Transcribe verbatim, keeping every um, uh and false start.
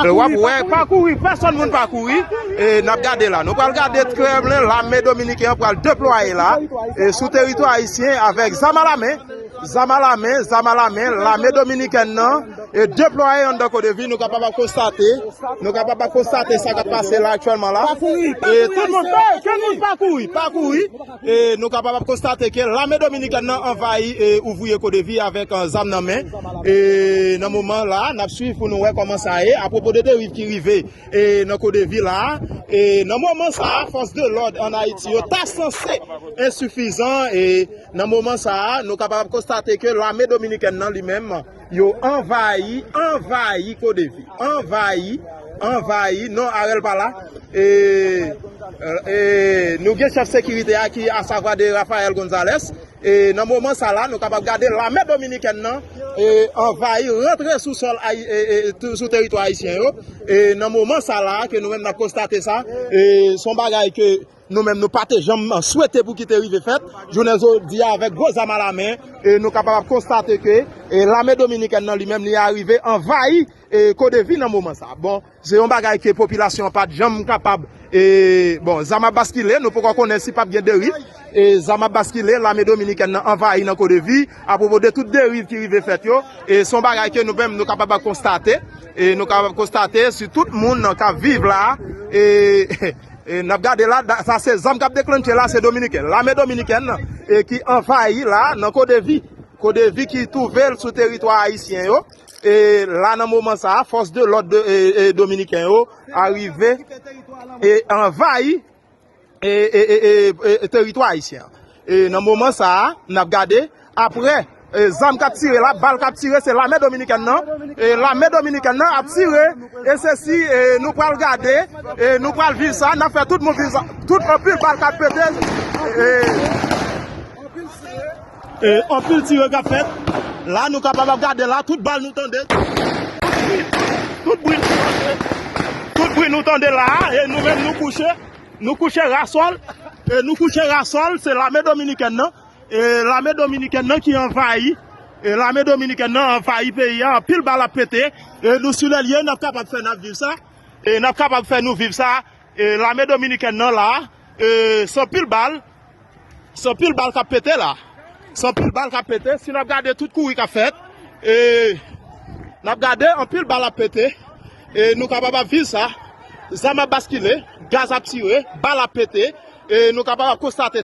W ap wè, pa kouri, pèsonn moun pa kouri. E n ap gade la. Nou pral gade Kremlin, lame dominiken an pral deplwaye la. E sou teritwa ayisyen avèk zam alamen. Zam alamen, zam alamen, lame dominikèn nan e deplwaye anndan Kodevi, nou kapab ap konstate, nou kapab ap konstate sa k ap pase la aktyèlman la. E tout moun, ke moun pa kouri, pa kouri. E nou kapab ap konstate ke lame dominikèn nan anvayi e ouvriye Kodevi avèk, eh, zam nan men. E nan moman la, n ap swiv pou nou wè kòman sa ye, apwopo de deriv ki rive e nan Kodevi la. E nan moman sa a, fòs de lòd ann Ayiti yo ta sanse ensifizan. E nan moman sa a, nou kapab konstate ke lame dominikèn nan li menm, yo anvayi, anvayi Kodevi. Anvayi, anvayi. Non, Arel pa la. E, e, nou gen chèf sekirite a ki, asavwa de Rafael Gonzalez. E nan moman sa la, nou kapab gade lame dominikèn nan e anvayi, rantre sou sòl ayi-, e, e, tou-, sou teritwa ayisyen yo. E nan moman sa la, ke nou menm n ap konstate sa, e se yon bagay ke nou menm nou pa te janm swete pou ki te rive fèt. Jounen jodi a, avèk gwo zam alamen, e nou kapab ap konstate ke e lame dominikèn nan li menm, li arive anvayi e Kodevi nan moman sa. Bon, se yon bagay ke popilasyon an pa t janm kapab, e, bon, zam ap baskile, nou poko konnen si p ap gen deriv. E zam ap baskile, lame dominikèn nan anvayi nan Kodevi, apwopo de tout deriv ki rive fèt yo. E se yon bagay ke nou menm nou kapab ap konstate. E nou kapab ap konstate si tout moun k ap viv la. E, e n ap gade la, da-, sa se zam k ap deklannche la, se dominiken. Lame dominikèn e ki anvayi la nan Kodevi. Kodevi ki twouve l sou teritwa ayisyen yo. E la, nan moman sa a, fòs de lòd de, e, e, dominiken yo arive e anvayi e, e, e, e, e, teritwa ayisyen an. E nan moman sa a, n ap gade, apre, e, zam k ap tire la, bal k ap tire, se lame dominikèn nan. E lame dominikèn nan ap tire, e se si, e, nou pral gade, e nou pral viv sa, n ap fè tout moun viv sa. Tout anpil bal k ap pete, e, e, anpil tire k ap fèt. La, nou kapab ap gade la, tout bal nou tande. Tout bri, tout bri nou tande la, e nou menm nou kouche. Nou kouche rasòl, e nou kouche rasòl, se lame dominikèn nan. E lame dominikèn nan ki anvayi, e lame dominikèn nan anvayi peyi a, anpil bal ap pete. E nou sou lè l ye, n ap kapab fè n ap viv sa. E n ap kapab fè nou viv sa. E lame dominikèn nan la, e se anpil bal, se anpil bal k ap pete la. Se anpil bal k ap pete. Si n ap gade tout kouri k ap fèt, e n ap gade anpil bal ap pete. E nou kapab ap viv sa. Zam ap baskile, gaz ap tire, bal ap pete. E nou kapab ap konstate